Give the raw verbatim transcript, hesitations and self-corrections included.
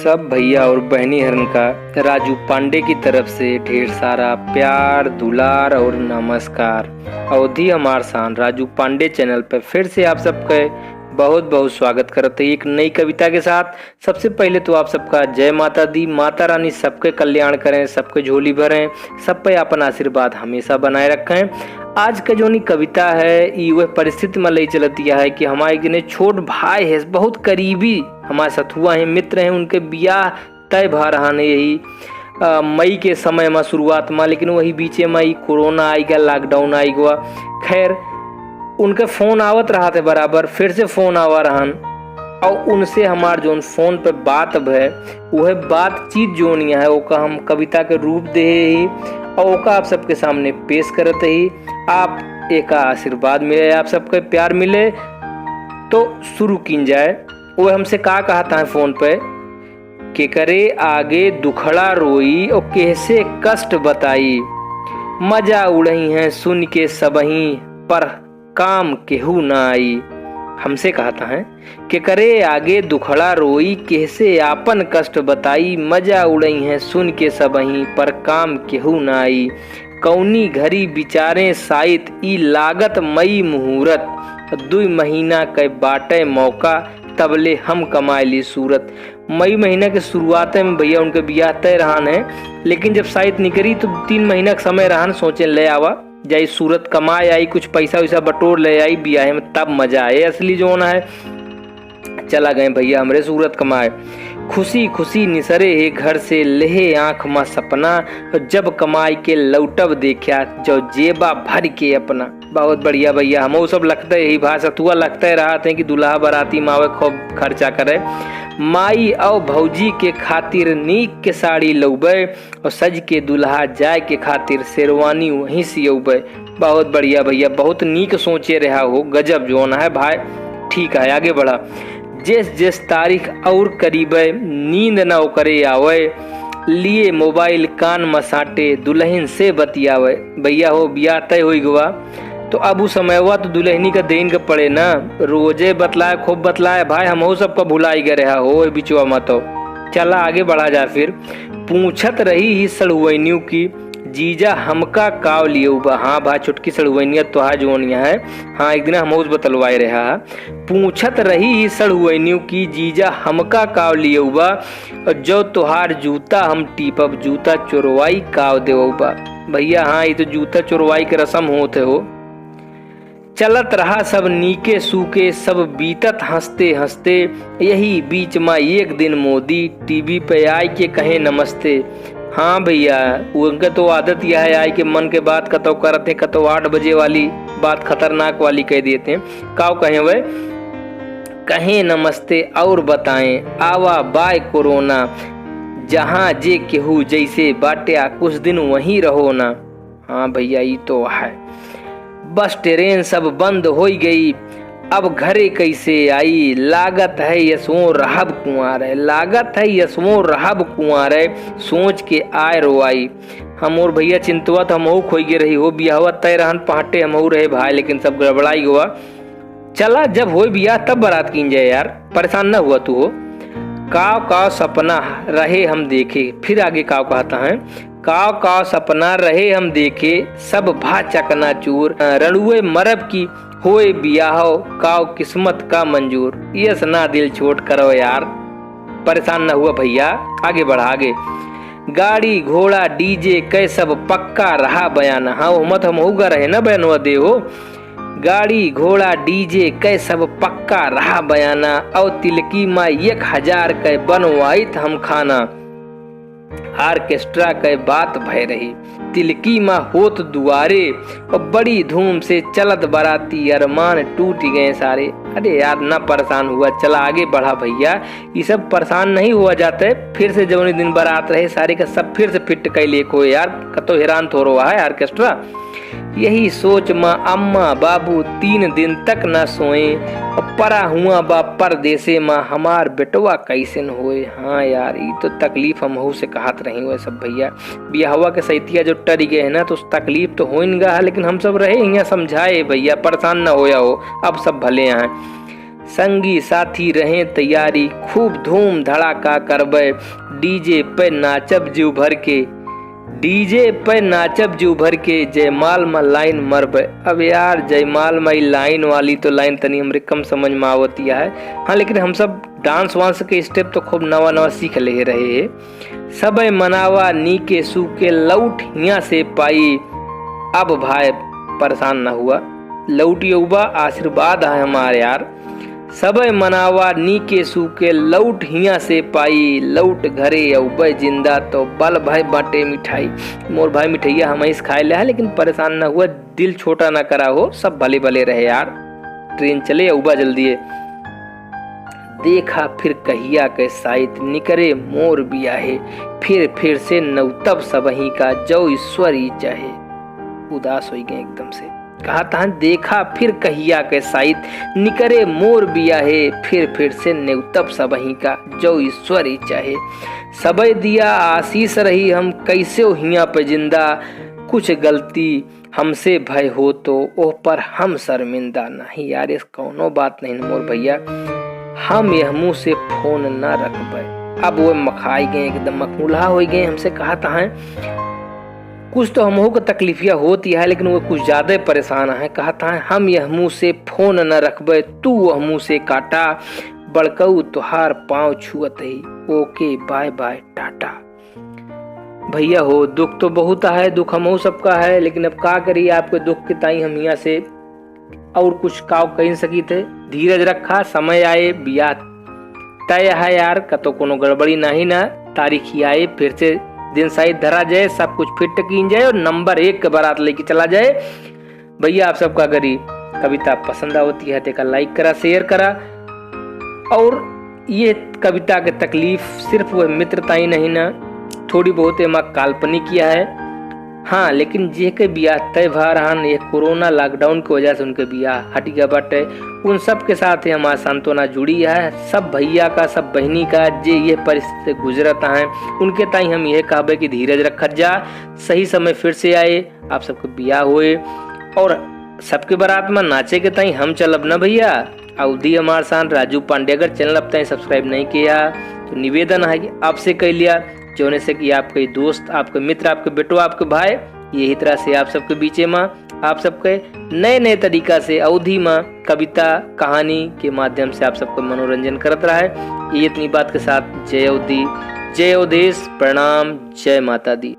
सब भैया और बहनी हरन का राजू पांडे की तरफ से ढेर सारा प्यार, दुलार और नमस्कार। अवधी हमार शान राजू पांडे चैनल पे फिर से आप सबके बहुत बहुत स्वागत करत है एक नई कविता के साथ। सबसे पहले तो आप सबका जय माता दी, माता रानी सबके कल्याण करें, सबके झोली भरें, सब पे आपन आशीर्वाद हमेशा बनाए रखें। आज का जोनी कविता है, ई वह परिस्थिति में ले चलतिया है कि हमारे एक जने छोट भाई है, बहुत करीबी हमारे सथुआ हैं, मित्र हैं, उनके बियाह तय भा रहन यही, अ, मई के समय में शुरुआत में, लेकिन वही बीचे में ई कोरोना आई गया, lockdown आई गया। खैर, उनके फोन आवत रहत है बराबर, फिर से फोन आवा रहन और उनसे हमार जोन फोन पे बात भय, वह बातचीत जोन है, ओका हम कविता के रूप दे ही और ओका आप सबके सामने पेश करत ही। आप एका आशीर्वाद मिले, आप सबके प्यार मिले। तो शुरू कीन जाए। वो हमसे का कहता है फोन पे, केकरे आगे दुखड़ा रोई और केहसे कष्ट बताई। मजा उड़ई हैं सुन के सबही, पर काम केहू ना आई। हमसे कहता है, केकरे आगे दुखड़ा रोई, केहसे आपन कष्ट बताई। मजा उड़ई हैं सुन के सबही, पर काम केहू ना आई। कौनी घरी विचारें साइत, ई लागत मई मुहूर्त। दुई महीना के बाटे मौका, तबले हम कमाए ली सूरत। मई महीना के शुरुआते में भैया उनके बियाह तय रहन है, लेकिन जब साइत निकरी तो तीन महीना के समय रहन, सोचे ले आवा जाई सूरत, कमाए आई, कुछ पैसा वैसा बटोर ले आई, बियाहे में तब मजा आए। असली जोन है, चला गए भैया हमरे सूरत कमाए। खुशी खुशी निसरे हे घर से, लेहे आँख मा सपना, जब कमाई के लौटब देख्या, जो जेबा भर के अपना। बहुत बढ़िया भैया, हमहू सब लगते यही भाषा तुआ लगते रहत हैं कि दुल्हा बाराती में आवे, खूब खर्चा करे। माई और भौजी के खातिर नीक के साड़ी लौबे, और सज के दुल्हा जाए के खातिर शेरवानी वहीं सियौबे। बहुत बढ़िया भैया, बहुत नीक सोचे रहा हो, गजब जोन है भाई। ठीक है, आगे बढ़ा। जेस जेस तारीख और करीबे, नींद न ओकरे आवे, लिए मोबाइल कान में साटे, दुल्हन से बतियावे। भैया हो, बियाह तय होई गवा, तो अब उ समयवा तो दुल्हनी का देन के पड़े ना, रोजे बतलाए, खूब बतलाए भाई, हमहू सबका भुलाई गए रहा हो ए बिचवा में। तो चला आगे बढ़ा जा फिर। पूछत रही ही सड़ुआइनियों की, जीजा हमका काव लियौ बा। हाँ भाई, छोटकी सड़ुआइनिया तोहार जोनिया है। हाँ, एक दिन हमहू से बतलवाए रहा। पूछत रही ही सड़ुआइनियों की, जीजा हमका काव लियौ बा, और जो तोहार जूता हम टीपब, जूता चोरवाई काव देवौ बा। भैया हाँ, ये तो जूता चोरवाई के रस्म होत है हो। चलत रहा सब नीके सूके, सब बीतत हँसते हँसते। यही बीच मा एक दिन मोदी टीवी पे आय के कहे नमस्ते। हाँ भैया, उनके तो आदत यह है, आय के मन के बात कतौ करत हैं, कतौ आठ बजे वाली बात खतरनाक वाली कह देते हैं। काव कहे वह? कहे नमस्ते और बताएं, आवा बाय कोरोना, जहाँ जे केहू जैसे बाट्या, कुछ दिन वहीं रहो ना। हाँ भैया, ई तो है। बस ट्रेन सब बंद होई गई, अब घरे कैसे आई? लागत है यसवो रहब कुंवार है, लागत है यसवो रहब कुंवार है, सोच के आय रोआई। हम और भैया चिंतवा तो हमहू खोई गे रही हो, बियाहवा तय रहन पहाटे हमहू रहे भाई, लेकिन सब गड़बड़ाई गवा। चला, जब होई बियाह तब बारात कीन जाए यार, परेशान न हुआ तू हो। काव काव सपना रहे हम देखे, फिर आगे काव कहता है, काव काव सपना रहे हम देखे, सब भा चकनाचूर, अ, रणुए मरब की होए बियाह, काव किस्मत का मंजूर। यस ना दिल छोट करो यार, परेशान न हुआ भैया, आगे बढ़ा आगे। गाड़ी घोड़ा डीजे कै सब पक्का रहा बयाना। हाँ, ओहमत हमहू गा रहे ना बयानवा दे हो। गाड़ी घोड़ा डीजे कै सब पक्का रहा बयाना, और तिलकी मा एक हजार कै बनवाइत हम खाना। ऑर्केस्ट्रा कै बात भय रही, तिलकी मा होत दुआरे, और बड़ी धूम से चलत बाराती, अरमान टूट गए सारे। अरे यार, ना परेशान हुआ, चला आगे बढ़ा भैया, ये सब परेशान नहीं हुआ जाते। फिर से जौनी दिन बारात रहे, सारे का सब फिर से फिट कैले को यार, कतो हैरान थोरो है ऑर्केस्ट्रा। यही सोच मा अम्मा बाबू तीन दिन तक ना सोए, और परा हुआ बा परदेसे मा हमार बेटवा कैसन होए। हाँ यार, ई तो तकलीफ हमहू से कहत रही हुए सब भैया। बियाहवा के सैतिया जो टरी गए है ना, तो तकलीफ तो होइन गा है, लेकिन हम सब रहे हियाँ समझाए भैया, परेशान ना होया हो, अब सब भले हैं। संगी साथी रहें तैयारी, खूब धूम धड़ाका करबे, डीजे पे नाचब जीव भर के, डीजे पे नाचब जीव भर के, जयमाल में लाइन मरबे। अब यार, जयमाल में ई लाइन वाली तो लाइन तनी हमरे कम समझ में आवत है। हाँ, लेकिन हम सब डांस वांस के स्टेप तो खूब नवा नवा सीख ले रहे हैं। सबे मनावा नीके सूके, लौट हियाँ से पाई। अब भाई परेशान न हुआ, लौट यौबा आशीर्वाद है हमार यार। सबे मनावा नीके सूके, लौट हियाँ से पाई। लौट घरे अउबे जिंदा, तो बल भाई बाटे मिठाई। मोर भाई मिठैया हमहिस खाए ले है, लेकिन परेशान न हुआ, दिल छोटा न करा हो, सब भले भले रहे यार। ट्रेन चले अउबा जल्दी है। देखा फिर कहिया के साइत, निकरे मोर बियाहे, फिर फिर से नौतब सबही का, जौ ईश्वर ई चाहे। उदास होइ गए एकदम से। कहत हैं, देखा फिर कहिया के साइत, निकरे मोर बियाहे, फिर फिर से नेउतब सबही का, जौ ईश्वर ई चाहे। सबे दिया आशीष रही हम, कैसे हियाँ पे जिंदा, कुछ गलती हमसे भय हो तो, ओह पर हम शर्मिंदा। नहीं यार, इस कौनो बात नहीं मोर भैया, हम यह मुँह से फोन न रखबे। अब वो मखाई गए, एकदम मखमुलहा होइ गए, हमसे कहत हैं, कुछ तो हमहू के तकलीफिया होत ही है, लेकिन वो कुछ ज्यादा परेशान है। कहत हैं, हम यह मुँह से फोन न रखबे, तू वह मुँह से काटा, बड़कऊ तोहार पाँव छुअत ही, ओके बाय बाय टाटा। भैया हो, दुख तो बहुत है, दुख हमहू सबका है, लेकिन अब का करी, आपके दुख के ताई हम हियाँ से और कुछ काव कह सकी थे। धीरज रखा, समय आए, बियाह तय है यार, कतो कोनो गड़बड़ी नहीं ना, तारीख ही आए, फिर से दिन साइत धरा जाए, सब कुछ फिट कीन जाए और नंबर एक के बारात लेके चला जाए। भैया आप सबका अगर ई कविता पसंद आवती है तो एका लाइक करा, शेयर करा। और ये कविता के तकलीफ सिर्फ वह मित्र ताई नहीं ना, थोड़ी बहुत एमा काल्पनिक किया है। हाँ, लेकिन जेके बियाह तय भा रहन, ये कोरोना लॉकडाउन की वजह से उनके बियाह हट गया बाटे, उन सब के साथ ही हमार सांत्वना जुड़ी है। सब भैया का, सब बहिनी का, जे ये परिस्थिति से गुजरत हैं, उनके ताई हम ये कहबे कि धीरज रखत जा, सही समय फिर से आए, आप सबके बियाह होए और सबके बारात में नाचे के ताई हम चलब ना भैया। अवधी हमार शान राजू पांडे, अगर चैनल अब ताई सब्सक्राइब नहीं किया तो निवेदन है कि आपसे कह लिया, जौने से कि आपके दोस्त, आपके मित्र, आपके बेटो, आपके भाई, यही तरह से आप सबके बीचे में, आप सबके नए नए तरीका से अवधी में कविता कहानी के माध्यम से आप सबको मनोरंजन करत रहे। ये इतनी बात के साथ जय अवधी, जय अवधेश, प्रणाम, जय माता दी।